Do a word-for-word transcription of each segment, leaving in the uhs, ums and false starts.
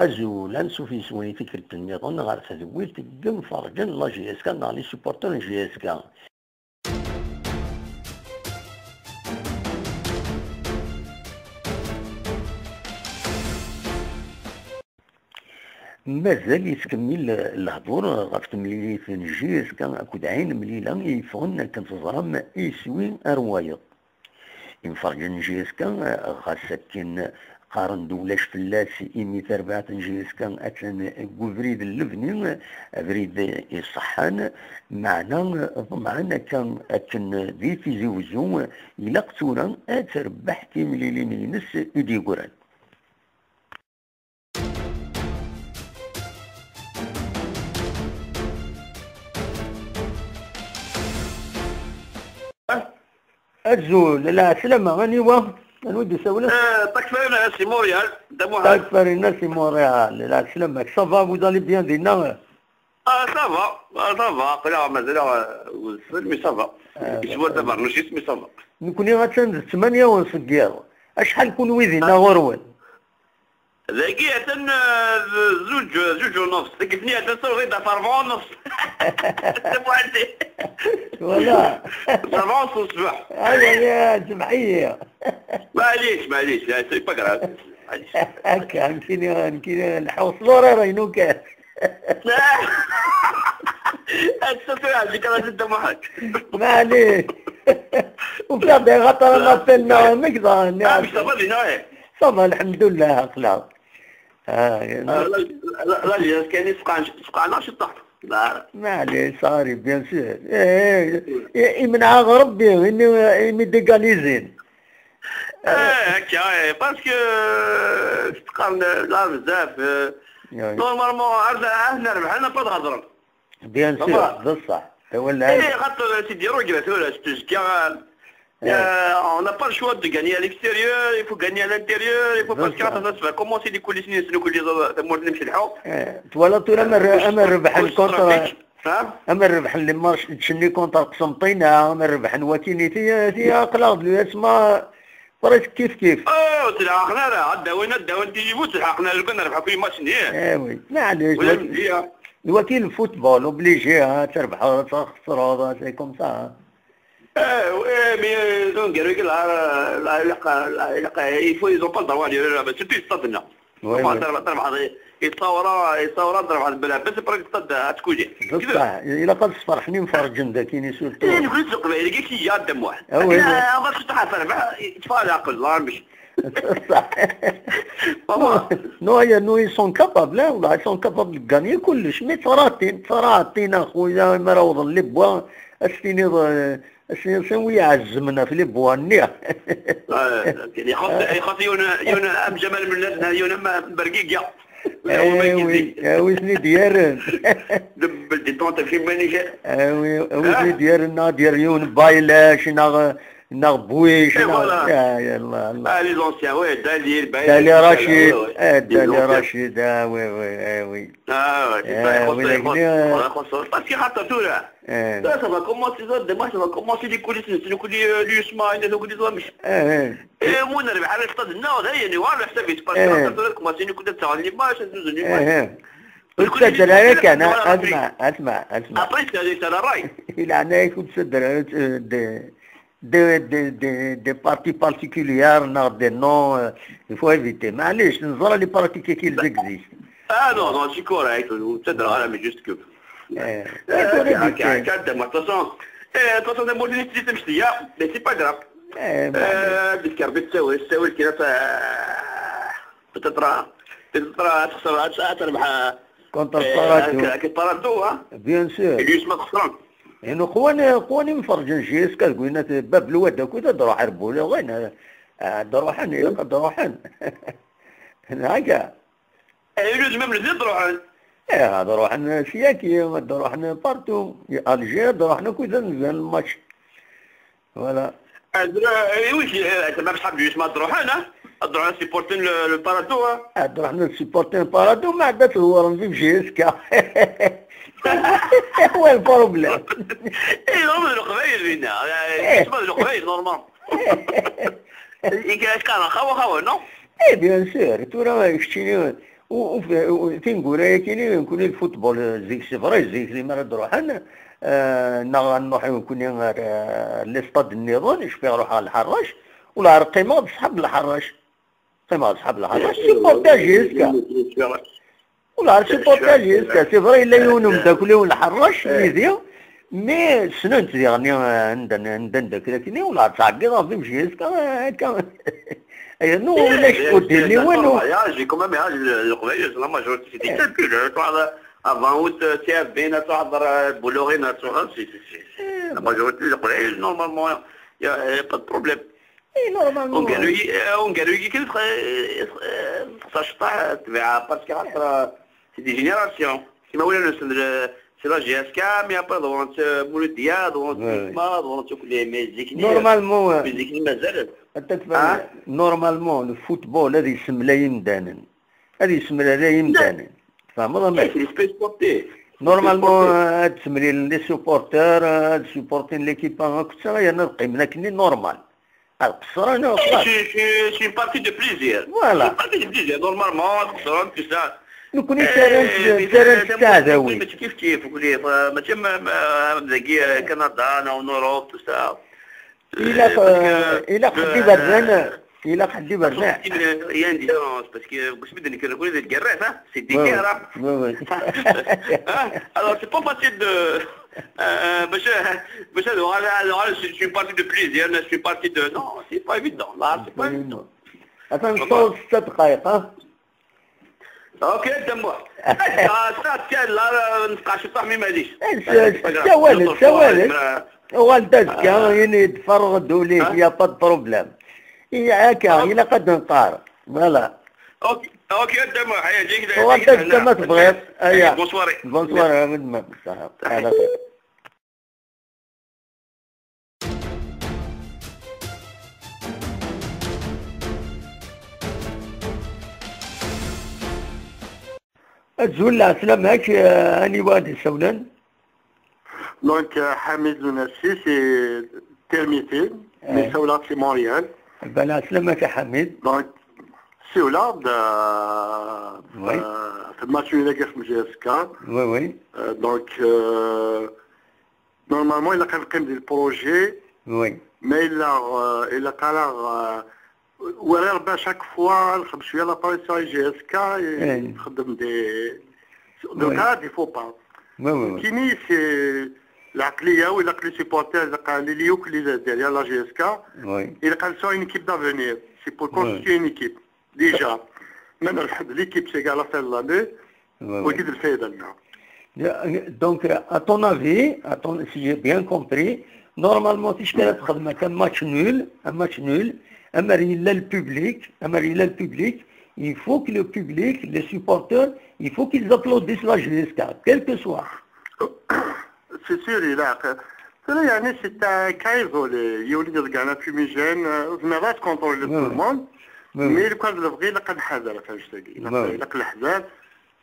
Azul, ansuf yes-wen i tikkelt nniḍen ɣer tedwilt n yimferrǧen n la J S K neɣ les supporters n J S K. Mazal yettkemmil lehdur ɣef temlilit n J S K akked Ɛin Mlila i yeffɣen, akken teẓram, iswi ar wayeḍ. Imferrǧen n J S K, ɣas akken qqaren-d ulac fell-as, imi tarbaɛt n J S K attan deg ubrid n lebni, abrid iṣeḥḥan, meɛna ḍemɛen akka akken di Tizi Wezzu ilaq tura ad terbeḥ timlilin-ines i d-yeggran. Azul, lɛeslama, aniwa? Anwa i d-isawlen? Eh, Takfarina si Montréal, Dda Muḥend. Takfarina si Montréal, lɛeslama. Ça va, vous allez bien dinna? Ah, ça va, ah, ça va, aql-aɣ mazal-aɣ, euh, mais ça va. Ah, iswa d'accord. Tabarnucit, mais ça va. Nekkni attan d ttmanya ur seg yiḍ. Acḥal kunwi dinna ɣur-wen? Dagi atan, euh, zuǧ, zuǧ u nofs. Deg tni atan sawḍi-d ɣef rebɛa u nofs. Dda Muḥend. Voilà. Rebɛa u nofs ṣṣbeḥ. Aya, ya, jmeɛ-iyi. Maɛlic, maɛlic, c'est pas grave. Maɛlic. Akka, nekkini, nekkini nḥewṣ lurar-inu kan. Ass-a tura ɛeddi kan a Dda Muḥend. Maɛlic. Ufiɣ-d axaṭer amappel-nneɣ amek ḍan. Ah, mais ça va, dinna, eh? Ça va, lḥemdullah, aql-aɣ. Ah, la, la, la, la, kan yesqan-, yesqan-aɣ ciṭṭaḥ. La. Maɛlic, ça arrive, bien sûr. Eh, eh, i-, imenɛ-aɣ Rebbi, imi, imi d-égalisin. Eh, akka, eh, parce que, euh, teqqarem la bzaf, euh, normalement, ar, ar nerbeḥ, ad naf ad hedren. Bien sûr, d ṣṣeḥ. Awal lɛali. Eh, xaṭer, c'est des regrets, tura, c'est jusqu'à, euh, on n'a pas le choix de gagner à l'extérieur, il faut gagner à l'intérieur, il faut parce que xaṭer, commencer les coulisses, les coulisses, tamurt n Mcilḥu. Eh, twalaḍ tura amer, amer rebḥen contre, amer rebḥen les matchs-nni contre Qsenṭina, amer rebḥen wakini, ti, ti, aql-aɣ-d, asma, presque kif kif. Oh, ur telḥaqen ara, ad d-awin, ad d-awin tilibu, ur telḥaqen ara, lukan rebḥen akk les matchs-nni. Eh oui, maɛlic, d waki le football, obligé, hein, ad trebḥeḍ, ad txesreḍ, c'est comme ça, hein. Eh, oui, mais, euh, donc, avec la, la, la, la, la, il faut, ils ont pas le droit d'y aller là-bas, surtout le stade, non. Oui, oui. Terbaḥ, terbaḥ, yettawra, yettawra terbaḥ bla bas après le stade à Tkouli. Bصح, ilaq ad sferḥen imferrǧen daki-ni surtout. Eh, nekni s Leqbayel, kif iga Dda Muḥend. Ah, oui, oui. Akken, ah, ma tfeṭṭeḥ terbeḥ, yeṭṭef-aɣ leɛqel, la, mec. Bṣaḥ. Maman. Non, non, non, ils sont capables, hein, ils sont capables de gagner kullec, mais ttṛatin, ttṛatin, a xuya, mi ara wḍen les bois, ad s-tiniḍ, euh, Ass-nni wi iɛezzmen ɣef les bois-nni. Ah, ixuṣ, ixuṣ yiwen, yiwen am Ǧamal Mennad, neɣ yiwen am Bergiga. Eh oui, eh oui, ten-id-yerren. Debbeldit ɣef iman-ik. Eh oui, wi ten-id-yerren, neɣ ad d-yerr yiwen Baylac, neɣ, neɣ Bwic, neɣ, voilà. Ya, ya Allah, Allah. Ah, les anciens, ouais, Dali, Baylac, Dali Rachid, ouais, ouais. Eh, Dali Rachid, ah, oui, oui, eh oui. Ah, ouais, c'est ça, eh, ixuṣ, oui, ixuṣ, ixuṣ. Parce que xaṭer tura, Eh. Ça, ça va commencer, ça, demain, ça va commencer les coulisses, c'est le coulis, euh, l'U S M A, les coulis, ça, mais, eh, eh. Eh, mon ami, على الصد، non, là, il y a une, voilà, ça va se passer, eh, ça va commencer, une coulis, ça va, les matchs, ça va, les matchs. Eh, eh. Ur ttadder ara kan, asma, asma, asma. Après, c'est, c'est la règle. Di leɛnaya-k, ur ttadder ara, eh, de, de, de, de, de partis particuliers, neɣ des noms, euh, il faut éviter. Maɛlic, neẓra les pratiques qu'ils existent. Ah non, non, c'est correct, ur ttadder ara, mais juste que Eh, eh, eh, de toute façon, eh, de toute façon, tamurt-nni tettili tamect-aya, mais c'est pas grave. Eh, eh, d-tekker, d-tettawi, tettawi kra, peut-être, peut-être, ad texser, ad, ad terbeḥ, contre, eh, Paradou. Ak-, ak-, Paradou, hein? Bien sûr. Et lui, ma texser. Inu qwan, qwan imferrǧen J S K deg winna, bab lwad akk, ad d-ruḥ ar Boulogne, ad d-ruḥen, ilaq ad d-ruḥen. Haka. Eh, inu zmam ad d-ruḥen. Eh, ad ruḥen syaki, ad ruḥen partout. I Alger ad ruḥen akk, d anzan match. Voilà. Ad ru-, eh, oui, eh, c'est même ça, ma ad ruḥen, hein? Ad ruḥen supporter le, le Paradou, hein? Ad ruḥen supporter Paradou, ma ad dewren di J S K. Où est le problème? Eh, normal, Leqbayel, dinna. Eh, eh. Normal, Leqbayel, normal. Eh. I ka-, ka-, xawa, xawa, non? Eh, bien sûr, tura keččini, U, u, u, tineggura-yagi-nni, nekkni lfutbol, eh, zik, c'est vrai, zik, limmer ad d-ruḥen, eh, neɣ ad nruḥ nekkni ar, eh, les stades nniḍen, cfiɣ ruḥeɣ Lḥerrac, u lɛar qqimeɣ d ṣṣḥab Lḥerrac. Qqimeɣ d ṣṣḥab Lḥerrac, supporter jusqu'à. U lɛar supporter jusqu'à, c'est vrai, yella yiwen umeddakel-iw Lḥerrac, yid-i, mais ssnen-t diɣen, eh, anda, anda, anda kra-kni, u lɛar ttɛeggiḍeɣ d imejjir, akka, akka. Aya, non, ulac ur d-yelli walu. J'ai quand même, hein, le, le Leqbayel, la majorité, c'est des calculs, hein. Tu vois, avant août, euh, c'est bien, tu vois, euh, Boulogne, tu vois, c'est, c'est, c'est, c'est, la majorité, le Leqbayel, normalement, il y a, il y a pas de problème. Et normalement. Ungal-agi, euh, ungal-agi kan, euh, euh, ça, je sais pas, tu vois, parce que, euh, c'est des générations. C'est ma, c'est la G S K, mais après, donc, euh, Mouloudia, donc, ouais, ouais. Isma, donc, tous les, mais Zikni, normalement, euh, mais Zikni, mazal. Normalement, le football, ad yessemlay imdanen. Ad yessemlay imdanen. Tfehmeḍ, a Mass? C'est l'esprit sportif. Normalement, euh, ad semlilen les supporters, euh, ad supportin l'équipe, akked ta, yerna ad qqimen akken normal. Ad qeṣṣren, eh, xlaṣ. C'est, c'est, c'est une partie de plaisir. Voilà. C'est une partie de plaisir. Normalement, ad qeṣṣren, tout ça. Nekkni, eh, ttarran-t, mais ttarran-t d taɛdawin. Mačči kif kif, mačči am, am, am dagi, eh, Canada, neɣ en Europe, tout ça. Ilaq, eh, parce que, eh, ilaq ḥedd iberdan, eh, ilaq ḥedd iberdan. Il y a une différence, parce que, parce que, c'est des guerres, hein, c'est des guerres, hein. Oui, oui. Hein? Alors, c'est pas facile de, euh, باش، باش هذا، هذا، هذا، c'est une partie de plaisir, c'est une partie de, non, c'est pas évident, là, c'est pas évident. Attends, je pense, ستة دقائق, hein. اوكي، دموع. آه، صافي، كان لا، لا، نبقى شي صاحبي، معليش. سوالف، سوالف. والدتك، آه، يعني، تفرغ دوليك، y a pas de problème. إي، هكا، إلا قد نقار. Voilà. اوكي، اوكي، دموع، هيا، جيك، والدتك ما تبغيض. هيا. Bonne soirée. Bonne soirée، من ما. على خير. Azul, lɛeslama-k, eh, aniwa ad isawlen? Donc, euh, Hamid Lounassi, c'est Termiti, mais ça, c'est Montréal. Ben, lɛeslama-k a Hamid. Donc, c'est là, euh, في الماتش ولا كاس من G S K. Oui, oui. Euh, donc, euh, normalement, il a quand même des projets. Oui. Mais il a, euh, il a quand même, euh, وراه ربح chaque fois نخدم شويه لاباريسيون جي اس كا، نخدم دي دو كاد يفو با. Oui, oui, oui. كيني سي العقليه ولا لي سيبورتير، الا قال لي ليوك لي ديريا لا جي اس كا، الا قال سو اون ايكيب دافونير، سي بور كونستيتي اون ايكيب ديجا. ما نربح ليكيب سي كاع لا فان لاني. Oui, oui. وكيد الفايده لنا. Donc, à ton avis, à ton, si j'ai bien compris, normalement, si je te laisse un match nul, un match nul, un match, il a le public, un match, il a le public, il faut que le public, les supporters, il faut qu'ils applaudissent la G S K, quel que soit. C'est sûr, il a. C'est là, يعني, c'est un cas isolé. Il y a des gars fumigènes, euh, mais va se contrôler tout le monde. Mais le cas de le vrai, il a pas de hasard, enfin, je te dis. Il a, il a pas de hasard.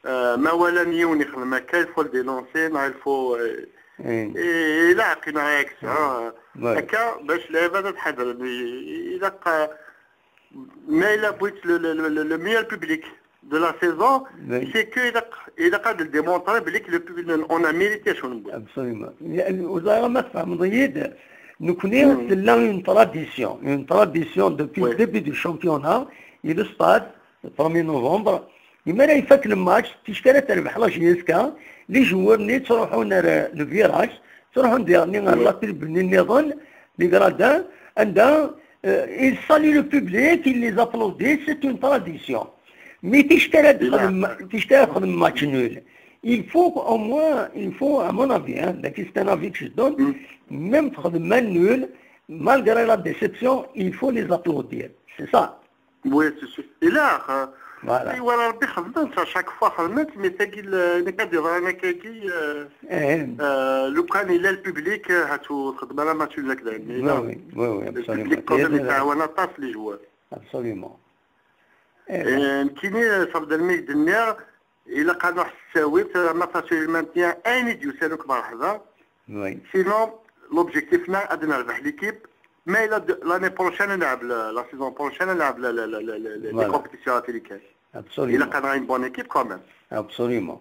آه، ما ولا نيوني خدمة كاين، il faut le dénoncer، ما il faut، آه، إيه. إيه، لا، عقلنا هيك، آه. هكا باش العباد تحذر، إلا ق-، ما إلا بغيت le, le, le, le meilleur public de la saison, c'est que إلا ق-، إلا قاد démontrer بلي le public، on a mérité شنو نقول. Absolument. لأن وزارة ما تفهم ضيد، نكوني سلا une tradition، une tradition depuis le début du championnat، إلى stade، le premier novembre، imi ara ifak le match, ticki ara terbeḥ la G S K, les joueurs-nni ttruḥun ar le virage, ttruḥun diɣenni ar la tribune nniḍen, les gradins, anda, euh, ils saluent le public, ils les applaudissent, c'est une tradition. Mais ticki ara txedmem, ticki ara txedmem match nul, il faut au moins, il faut, à mon avis, hein, c'est un avis que je donne, même تخدم match nul, malgré la déception, il faut les applaudir. C'est ça. Oui, c'est sûr. إلا آخر. Voilà. إي، ورا ربي خدمت، à chaque fois خدمت، mais تاكي ال-، أنا كادي، أنا كاكي، آه، آه، لو كان إلا البوبليك، آه، هاتو خدمة لا ما تشوف لك داير. Oui, oui, oui, oui, absolument. البوبليك كومون يتعاون طاس لي جوار. Absolument. آه، نكيني صاب دالميك دنيا، إلا قالوا حساويت، ما فاسو المانتيان، أين يديو سالوك مرحبا. Oui. Sinon, l'objectif هنا غادي نربح ليكيب. ما إلا د-، l'année prochaine نلعب ل-، la saison prochaine نلعب ل-، ل-، ل-، ل-، ل-، les compétitions africaines. Absolument. Il a une bonne équipe quand même. Absolument.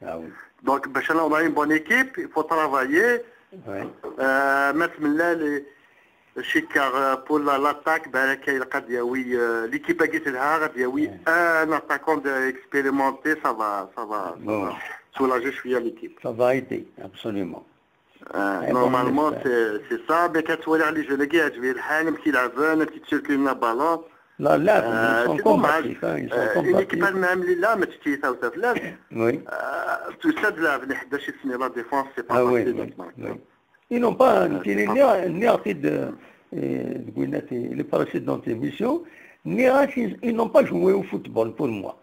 Ah oui. Donc, باش نوضع une bonne équipe, il faut travailler. Oui. Euh, mettre les chicares pour la- l'attaque, ben, l'équipe a gagné, un attaquant expérimenté, ça va, ça va, ça va soulager l'équipe. Ça va aider, absolument. Normalement, c'est ça. Mais quand tu vois les jeunes, qui a joué le hand, qui l'a vu, qui circule la ballon. Là, là, ils sont combatifs, hein, ils sont combatifs. Une équipe même, là, mais tu sais, ça, ça, là. Oui. Tout ça, de l'avenir, de chez la défense, c'est pas facile. Ah oui, oui. Ils n'ont pas, euh, il y a, il y a, euh, les précédentes émissions, ils n'ont pas joué au football pour moi.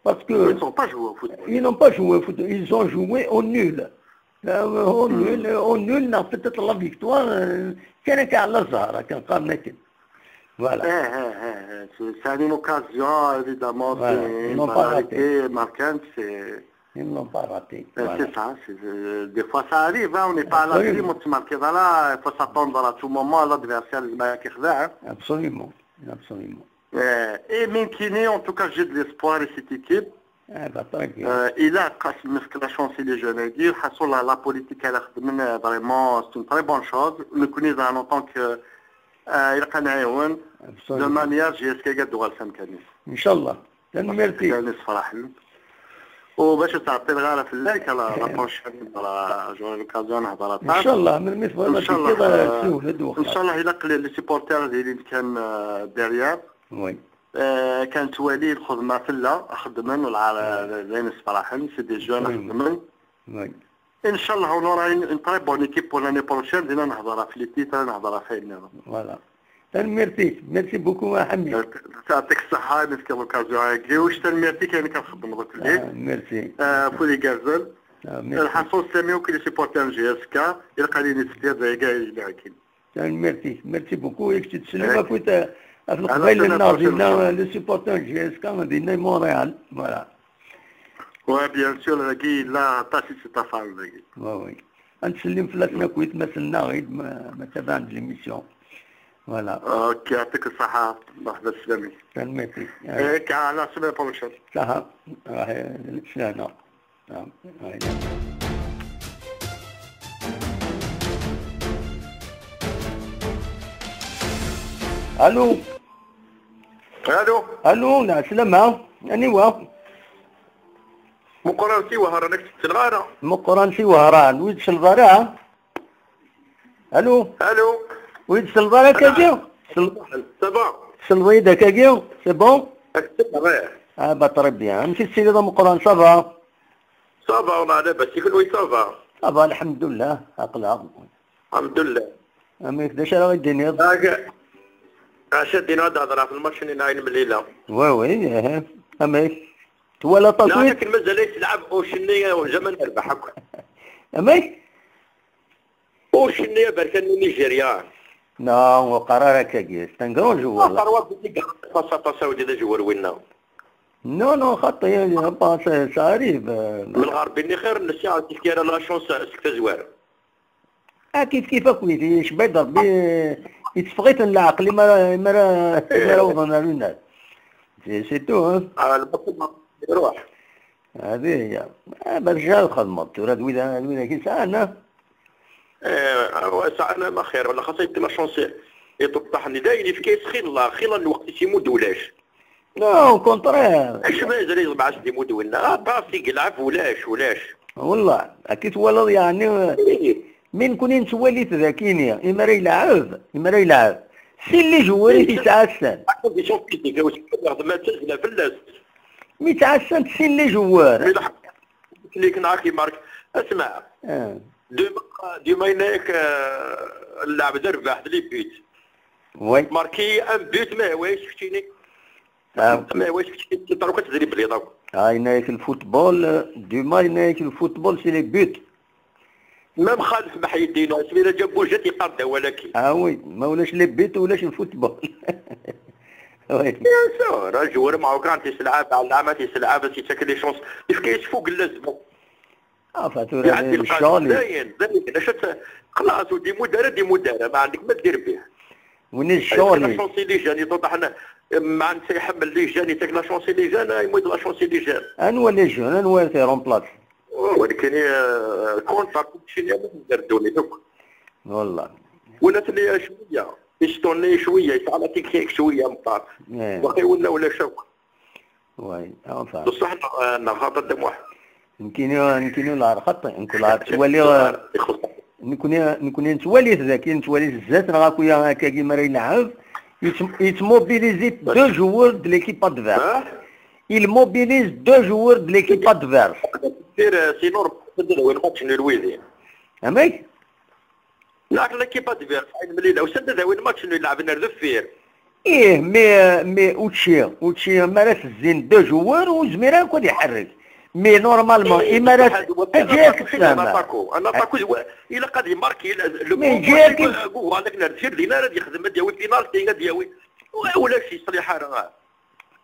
Parce que ils n'ont pas joué au football. Ils n'ont pas joué au football. Ils ont joué au nul. Euh, au nul, au nul, on a peut-être la victoire, euh, كان كاع على الزهرة، كان قال لكن. Voilà. C'est une occasion, évidemment, voilà. Ils n'ont pas raté. Marquante, c'est... Ils ne l'ont pas raté. Voilà. C'est ça. Des fois, ça arrive, hein, on n'est pas à l'abri, mais tu marques, voilà, il faut s'attendre à tout moment, l'adversaire, il va... Absolument, absolument. Et Minkini, en tout cas, j'ai de l'espoir et cette équipe. Ah, bah, très bien. Il a la chance, les jeunes, il a la politique, elle a vraiment, c'est une très bonne chose. Nous connaissons en tant que, il a de manière, j'ai ce qu'il y a de droit, ça me calme. Inchallah. Tanemmirt-ik. وباش تعطي الغالة في الليل، كلا la prochaine, voilà, j'aurai l'occasion نهضر. إن شاء الله، من مثل ما إن شاء الله، تكي، آه، سيولد وخلاص. إن شاء الله، إلا قليل les supporters اللي كان، آه، derrière. Oui. آه، كانت والي الخدمة في الله، خدمن ولا على زين الصراحة، c'est des jeunes خدمن. Oui. إن شاء الله، on aura une, une très bonne équipe pour l'année prochaine، دينا نهضر في les titres، نهضر في النظام. Voilà. Tanemmirt-ik. Merci beaucoup, a Ḥamid. يعطيك الصحة، نسكي l'occasion هاكي، واش tanemmirt-ik، يعني كنخدم دوك الليل. Merci. آه، فولي غازل. Merci. الحصول سامي وكل supporter J S K، يلقى لي نسبيا زي كاع يلعكين. Tanemmirt-ik. Merci beaucoup. ياك تسلم أكويت، آه، في القبائل الناظرين، les supporters J S K، مدينة مونريال. Voilà. Ouais, bien sûr، هاكي لا طاسي سي طافال هاكي. Oui, oui. نسلم في الناس كويت، ما سلنا غير ما، ما تابعنا l'émission. Voilà. أوكي، يعطيك الصحة. مرحبا، سلامي. Tanemmirt-ik. إيه، كان على سلامة بروشن. صح. راح سلامة. نعم. هاي. ألو. ألو. ألو، نعم، سلامة. أني وا. مقران سي وهران، راك تسلغ أنا. مقران سي وهران، ويد شلبارة. ألو. ألو. ويد شلبارة كاكيو. شل-، ça va. شلبيدة كاكيو، c'est bon. آه، bah، très bien. أمشي السيدة مقران، ça va. Ça va، والله لاباس، كل وي ça va. Ça va، الحمد لله، أقلع. الحمد لله. أميك، داش راه غيديني؟ هاك. عشا دينا هاد الهضرة في الماتش اللي ناين من الليلة. Oui, oui، إيه. أميك. توالى لا، تصويت؟ لكن مازال يتلعب أوشني وجا ما نربح هكا. أميك؟ أوشني بركان نيجيريا. لا، وقرار هكاكي، c'est un grand joueur. وقرار بيتي كاع، فاس فاس ودي دا جوار وينا. Non, non، خطي، با، ça arrive. من الغربي ني خير، نسي عاود كي أنا la chance، سكت زوار. آه، كيف كيف أكويتي، شباب ربي يتصفغيت العقل، ما، ما راه، ما راه وضعنا لنا. C'est، c'est tout، hein. آه، البطل يروح. هذه هي. آه، برجع الخدمة. ترى دويدا، دويدا كي ساعة، أنا. إيه، هو ساعة أنا ما خير، ولا خاصة يدي la chance. يطبحني داين يفكي سخيل الله، خير الوقت يسيمو دولاش. Non, au contraire. اش ما يزري زعما اش دي مدونا؟ آه، طافي يلعب ولاش، ولاش. والله، أكيد ولد يعني، إيه. من كوني نتوالي تذاكيني، إما راه يلعب، إما راه يلعب. سي اللي جواري إيه. تيتعسن. عندي شوف كيدي، كيدي، ما تنزل في الناس. مي تعسن سي اللي جوار. مي لحق. ليك نعاك يمارك. اسمع. آه. دوما، دوما يناك، آه، اللعب ده ربح لي بيت. Oui. ماركي ان بيت ما هواش كتيني. آه. ما هواش كتيني. تروح تدري بلي ضرب. آه، يناك الفوتبول، آه، دوما يناك الفوتبول سي لي بيت. ما مخالف محي الدين، سميرة جاب بوجة يقرد ولا كي. آه oui، ما ولاش لي بيت ولاش الفوتبول. Oui. Bien sûr، راه جوار معوكان تيسلعب، على العامة تيسلعب، تيتاكل لي شونس. كيف كيشفوك اللازمة. آه، فاتورة يعني الشغل. زين، زين، علاش ت-، خلاص، ودي مدرب، دي مدرب، ما عندك ما دير به. وين الشغل؟ شونسي لي جاني طوطا حنا. Ma netta iḥemmel les jeunes, ittak la chance i les jeunes, yemmut la chance i les jeunes. Anwa les jeunes, anwa i t-iremplace? Oh, ولكن كونتر كلشي اليوم يدير الدنيا دوك. والله. ولات لي شويه، يستوني شويه، يسعى لا تكنيك شويه مطار. إيه. باقي ولا ولا شوك. وي، آه، فاهم. بصح ن-، نخاطر دم واحد. نكيني، نكيني ولا على خطي، نكون عاد توالي، نكوني، نكوني نتوالي ذاكي، نتوالي الزات، راه كويا هكا كيما راه يلعب، يتم-، يتموبيليزي دو جوور د ليكيب ادفيرس. ها؟ Il mobilise deux joueurs de l'équipe adverse. دير سي نور، سدد وين ماتش نول ويزي. فهمت؟ لا، ليكيب ادفيرس، عين مليله، وسدد وين ماتش نول يلعب نار دفير. ايه، مي، مي اوتشي، اوتشي ما راه الزين دو جوور وزميران كون يحرك. مي نورمالمون، اي ما راه اجيك تسامع. انا باكو، انا باكو، الا قاد يماركي، لا، لو مي بون جاك. هو هذاك نار دفير دينا راه يخدم، غادي ياوي بينالتي، غادي ياوي. ولا شي صليحه راه.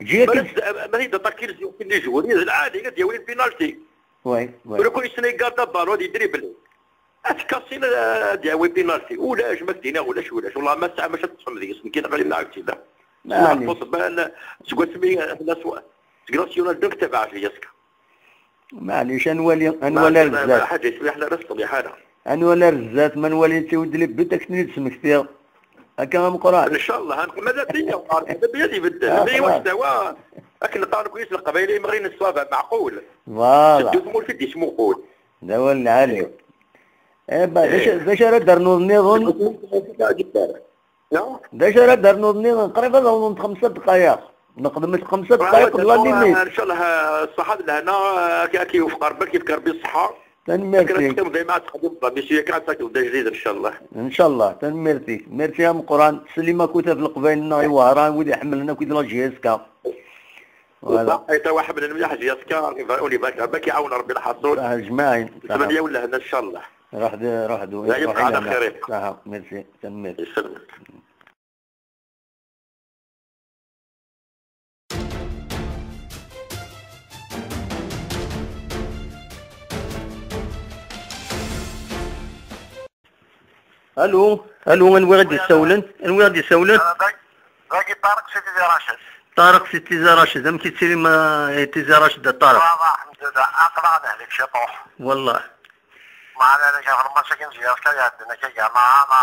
جيك. ما راه، ما هي داتا كيلز يمكن لي جوور، العادي غادي ياوي بينالتي. وي، وي. ولو كون يسني كارتا بالون يدريبلي. اتكاسين، آه، دياوي بينالتي. ولاش ما كدينا، ولاش، ولاش. والله ما ساعة ما شفت تفهم ذيك، يمكن غير نعاود كذا. ما عليك. بوص بان، سكوا سمي، هنا سوا. سكوا ناسيونال دونك تبع في يسكا. معليش، انوالي، انوالي ما، ما، ما رزاز. حاجة يسمح لنا رزق يا حالة. انوالي رزاز، ما نوالي نتي ود لي بيتك تنيد سمكتير. هكا مقران. ان شاء الله، هنقول ماذا بيا، ماذا بيا اللي يبدل. آه، مي خلاص. واش سوا؟ اكن قال كويس القبايلي، مغرين الصوابع معقول. فوالا. شدوا ثمور في ديش مقول. لا ولا عليك. ايه با، باش، إيه. باش راه دار نوض نيضن؟ لا. باش راه دار نوض نيضن؟ قريب هذا نوض خمسة دقايق. نقدم خمسة دقايق، لا ليميت. ان شاء الله، الصحة لهنا، كي، كي يوفق ربك، يفك ربي الصحة. تنميرتي. كي تقدم دايما تقدم بها، ماشي كاع تاكل بدا جديد ان شاء الله. ان شاء الله، تنميرتي. ميرتي يا مقران، سليمة كوتا في القبايل، النغي وهران، ودي يحملنا كويد لا جي اس كا. فوالا. صح، حتى واحد من المليح جي اس كا، اولي باك، باك يعاون ربي الحصول. صح، اجمعين. صح. ثمانية ولا هنا ان شاء الله. روح د-، روح دو-، لا، روح يبقى على هنا. خير يبقى. صح، ميرسي، تنميرتي. يسلمك. الو، الو، انوي غادي يسولن؟ انوي غادي يسولن؟ انا داك، داكي طارق سي تيزي راشد. طارق سي تيزي راشد، ام كيتسيري ما تيزي راشد طارق؟ والله الحمد لله، اقلع عليك شي طوح. والله. ما على لك، غير ما ساكن زيارة كي عندنا كي كاع ما، ما،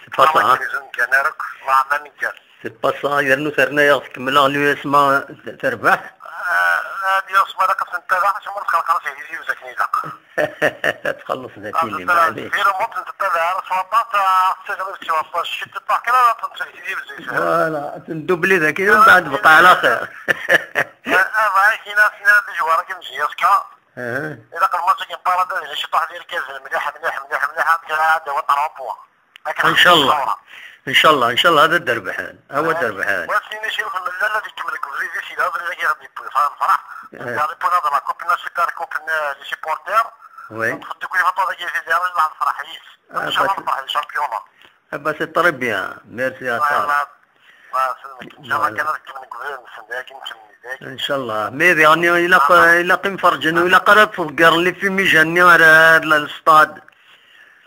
سي با ما سا، ها؟ كريزون كان رك، ما ما من كان. سي با سا، يرنو ثرنا يا كمل لو اسما تربح. آه، هذه اسما لك سنتبع، شو مرة خلق راسي يجي وزاكني لا. تخلص ذاك اللي ما عليه. في رمضان تتبع، راه سواطات، آه، تغلب سواطات، شفت الطاقة، لا، لا، تنسى يجي وزاكني. فوالا، تندوبلي ذاك اليوم بعد بقى على خير. آه، آه، معاك هنا، هنا اللي جوا، راك مجي، يا سكا. اها. الا قال ماتش كيبارا دير شي طاح ديال كاز مليح، مليح، مليح، مليح، هاد كان عاد هو طروا بوا. هاك ان شاء الله. الصورة. ان شاء الله، ان شاء الله هذا الدربحان، هو آه. الدربحان. واسيني شي في الملة اللي كمل كوزي زي شي هذا اللي غادي يبوي، فاهم، فرح. آه. غادي يبوي هذا لا كوب، الناس اللي كاركو كنا لي سيبورتير. وي. تخدو كل خطوة غادي يزيد يعمل مع الفرح يس. آه، ان شاء الله بس الفرح الشامبيون. آه، بس تري بيان. ميرسي يا طارق. الله، الله يسلمك. ان شاء الله كان نكمل نقول نسمع، لكن نكمل ذاك. ان شاء الله. مي يعني، الا ق-، الا قيم فرجن، ولا قرات تفكر اللي في ميجاني على هذا الاستاد.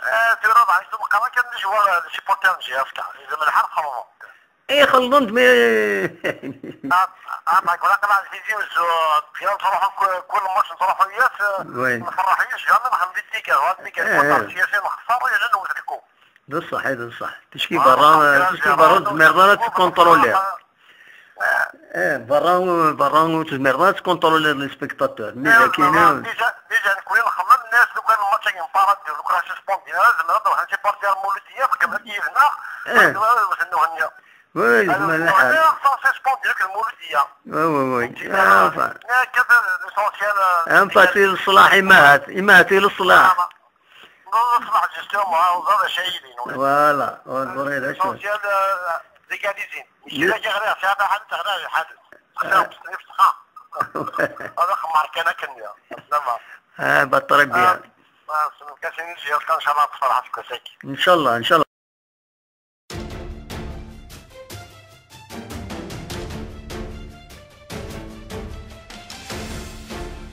آه، في ربع عندهم قرا كان جوار سيبورتير جي اف كا، اذا من الحرب خلوهم. اي خلوهم، مي. آه، آه، ما يقول لك لا، في زيوز، آه، بيان تروحوا كل، كل ماتش نروحوا ياس، آه، وي. ما نفرحيش، جامي نخلي التيكا، هو التيكا، إيه. سياسي مخسر، ولا نوزركو. بصح، اي بصح. تشكي آه، برا، تشكي برا، تزمير برا تكونترولي. ايه، برا، برا تزمير برا تكونترولي لي سبيكتاتور. مي ايه، كاين ديجا، ديجا نكون نخمم الناس لو كان الماتش ينطرد، لو كان سيسبوندي، لازم نروح نجي بارتي المولودية، فكما كيفنا، ايه. نروح نوهنيا. وي، زعما لا حال. خصها سيسبوندي لك المولودية. وي، وي، وي. فهمتي؟ آه، ف- لا، كذا ليسونسيال، آه، فاتي للصلاح، إما هات، إما هاتي للصلاح. آه، ما-، ما الصلاح جوستومون، آه، وزاد شايلين، وي. فوالا، وي، آه، هذا شو. ليسونسيال، آه، ديكاليزين. ماشي لا. لا جا غير، سي هذا حادث، غير حادث. آه. خصنا نفتخر. هذا خمار كان كنيا. سلامة. آه، بطري بيان. آه، آه، سلام. كاسين يجي يلقى إن شاء الله بصراحة في كاساكي. إن شاء الله، إن شاء الله.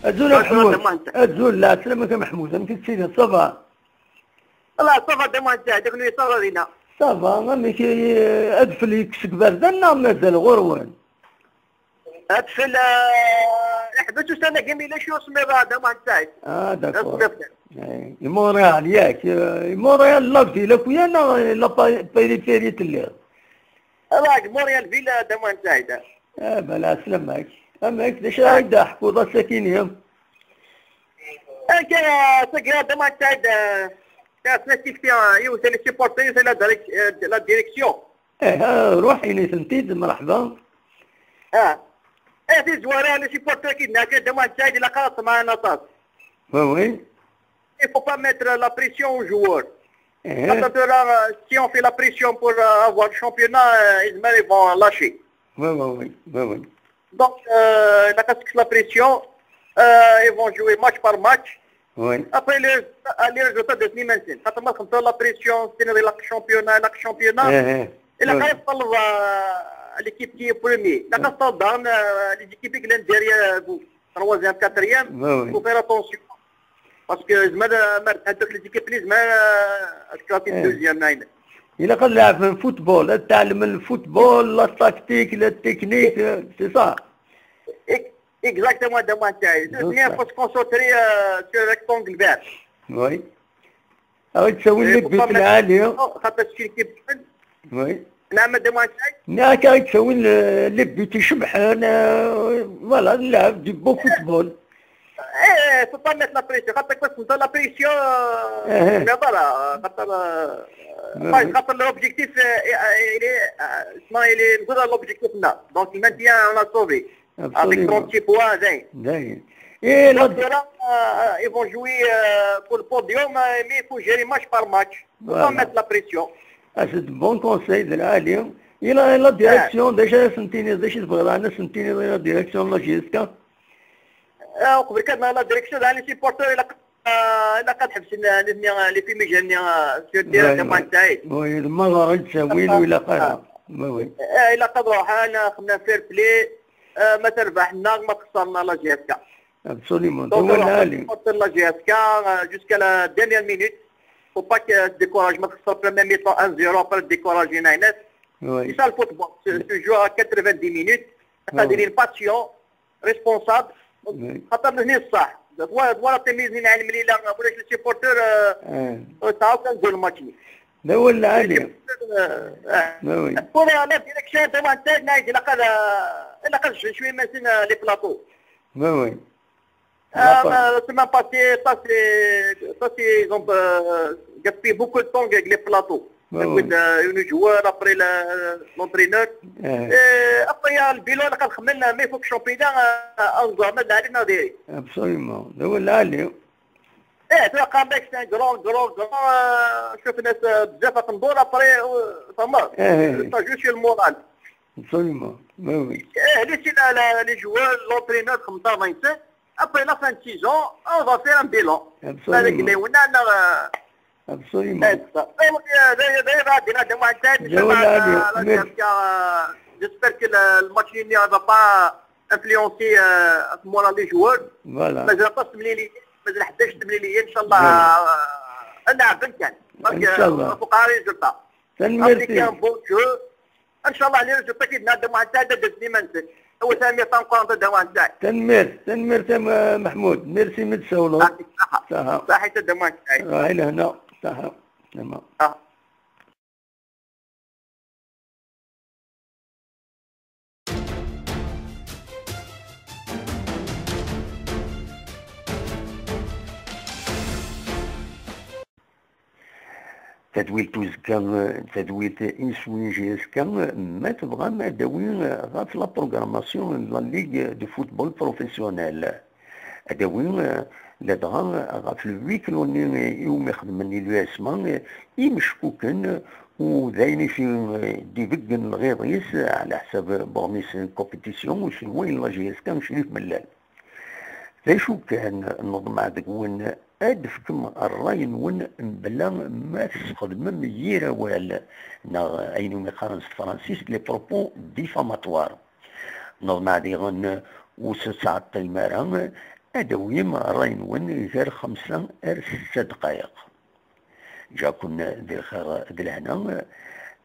أزول يا محمود. أزول، لا، سلامك يا محمود، أنت تسير، صافا. والله صافا، دابا أنت هذاك اللي صافا لينا. Ça va, amek i-, adfel yekkes deg iberdan neɣ mazal ɣur-wen? Adfel, eh, iḥbes ussan-agi mi yella cwiṭ usemmiḍ, a Dda Muḥend Saɛid. Ah, d'accord. Asemmiḍ kan. Eh, i Montréal, yak, eh, i Montréal, la ville akk-ya neɣ la pa-, périphérie telliḍ? Ala, deg Montréal ville, a Dda Muḥend Saɛid. Ah, ben, ɛeslama-k. Amek, d acu ara yi-d-teḥkuḍ ass-akini? Akka, tagi, a Dda Muḥend Saɛid, eh, kra snat tikti, eh, yiwet les supporters, yiwet la direc-, eh, la direction. Eh, ah, ruḥ ini-tent-id, mreḥba. Ah. Eh, tizwara, les supporters-agi-nneɣ, a Dda Muḥend Saɛid, ilaq ad ṭṭemɛen aṭas. Oui, oui. Il faut pas mettre la pression aux joueurs. Eh. Parce que là, euh, si on fait la pression pour, euh, avoir le championnat, euh, ils vont lâcher. Oui, oui, oui, oui, oui. Donc, euh, la casse la pression, euh, ils vont jouer match par match. Oui. Après, les, les résultats de Slimane, quand on a la pression, c'est le championnat, le championnat. Eh, eh. Et la, oui, casse, euh, l'équipe qui est premier. La, oui, casse dans, euh, les équipes qui sont derrière vous, troisième, quatrième, oui, oui, faut faire attention. Parce que زعما ما ربحت دوك les équipes اللي زعما، آه، كراتي، إيه، deuxième هنا. إلا قد لعب في الفوتبول، تعلم الفوتبول، la tactique, la technique, c'est ça. Exactement, هذا هو نتاعي. Bien sûr. Faut se concentrer, euh, sur le rectangle vert. Oui. أو تسوي، إيه، les buts العالية. خاطر شي كيف. Oui. نعم، هذا هو نتاعي. هناك تسوي ال-، les buts يشبحن، آه، voilà، نلعب du beau football. ايه، سلطان مات لابريسيون، خاطر كنت نتا لابريسيون، ايه، لا، فوالا، خاطر، آه، نعم. خاطر لوبجيكتيف، آه، آه، إلي، آه، اسمه إلي نقول لوبجيكتيف هنا. دونك، المانتيان اون ا سوفي. افيك، absolument، trente-six points، زين. زين. ايه، لا، دونك، فوالا، آه، ils vont jouer، آه، pour le podium، آه، mais il faut gérer match par match. فوالا. سلطان مات لابريسيون. C'est un bon conseil، العالي. إلا، إلا، آه، ديريكسيون، ديجا سنتيني، ديجا تبغى، أنا سنتيني، إلا ديريكسيون، لا جيسكا. آه، وقبل كان لا ديريكسيون تاع لي سيبورتور، الا ق-، آه، الا قد حبس لي، لي فيميجان، آه، سور تيران، وي، تاع وي. محمد سعيد. وي، المغرب تساوين، آه. ولا قرا. آه. وي، وي. آه، الا قد روح انا خمنا فير بلاي، آه، ما تربحنا ما تخسرنا لا جي اس كا. ابسوليمون. دونك هو روح العالي. تخسر لا جي اس كا، آه، جوسكا لا ديرنيير مينوت. فو با ك ديكوراج، ما تخسر في ميم ميطون واحد صفر، ابري ديكوراجي ناينات. وي. سي سا الفوتبول، سي، سي جو كاتروفان دي مينوت. وي. قادرين باسيون. ريسبونسابل. وي. خاطر هني الصح. دوا، دوا راه تلميذ من عين مليلة، ولا شي سيبورتور، آه، آه. تعاود كنقول الماتش. لا، ولا عادي. آه، آه. لا، وي. كرة لا ديريكسيون، دابا انت نايت، لا قال، لا قال شوي، شوي ما نسينا لي بلاطو. لا، وي. آه، لا، ما، سيمان باسي، باسي، باسي، ils ont، آه، gaspillé beaucoup de temps avec les plateaux. وي، وي. تقول، آه، يونو جوار، ابري لا، لونترينور. إيه. إيه، ابري البيلون اللي كنخمم، مي فوق شامبيون، آه، آه، زعما العالي ناضي. ابسوليومون، هو العالي. ايه، تو قام باك سان كرون، كرون، كرون، آه، شوف ناس، آه، بزاف تنظر، ابري، آه، فهمت؟ إيه. تا جوست المورال. ابسوليومون، وي، وي. ايه، لي سي لا، لا، لي جوار، لونترينور، خمسة وعشرين. ابري لا فان دو سيزون، اون فا فير ان بيلون. ابسوليومون. هذاك اللي ولنا، آه، ابسوليومون. هذا، هذا، هذا، هذا، هذا، هذا، هذا، جاوبنا عليه. ميرسي. جيسبر كو الماتش اللي فا با انفلونسي، آه، في مورال لي جوور. فوالا. مازال خمسطاش تمليليين، مازال حداش تمليليين، ان شاء الله. فوالا. آه، نلعب كان. ان شاء الله. فوق ريزولتا. تنميرتي. ابليكي ان بون جو. ان شاء الله لي ريزولتا كي بنادم واحد تاع دابا ديما نزل. هو ثاني طون كونت دابا واحد تاع. تنميرت، تنميرت يا م-، محمود. ميرسي من السولو. يعطيك الصحة. صحة. صحيت دابا واحد تاع. راهي لهنا. صحة. تمام. آه. Tadwilt uzekka, tadwilt iswi J S K, ma tebɣam ad d-tawi ɣef la programmation n la Ligue de football professionnel. Ad d-tawi, eh, ladɣa ɣef le huis clos-nni iwumi xedmen i l'U S M A, eh, imeckuken, u d ayen i s-, eh, d-ibeggen lɣiḍ-is, ɛla ḥsab buɣmis n compétition, uselway n la J S K, Crif Mellal. D acu kan, neḍmeɛ deg-wen ad d-tefkem ṛṛay-nwen mebla ma tesxedmem yir awal, neɣ ayen umi qqaren s tefransist les propos diffamatoires. Neḍmeɛ diɣen ur tettɛeṭṭilem ara, ad d-tawim ṛṛay-nwen gar xemsa ar setta ddqayeq. Ǧǧa-ken di lxir d lehna.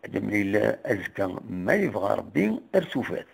Ad nemlil azekka, ma yebɣa Rebbi, ar tufat.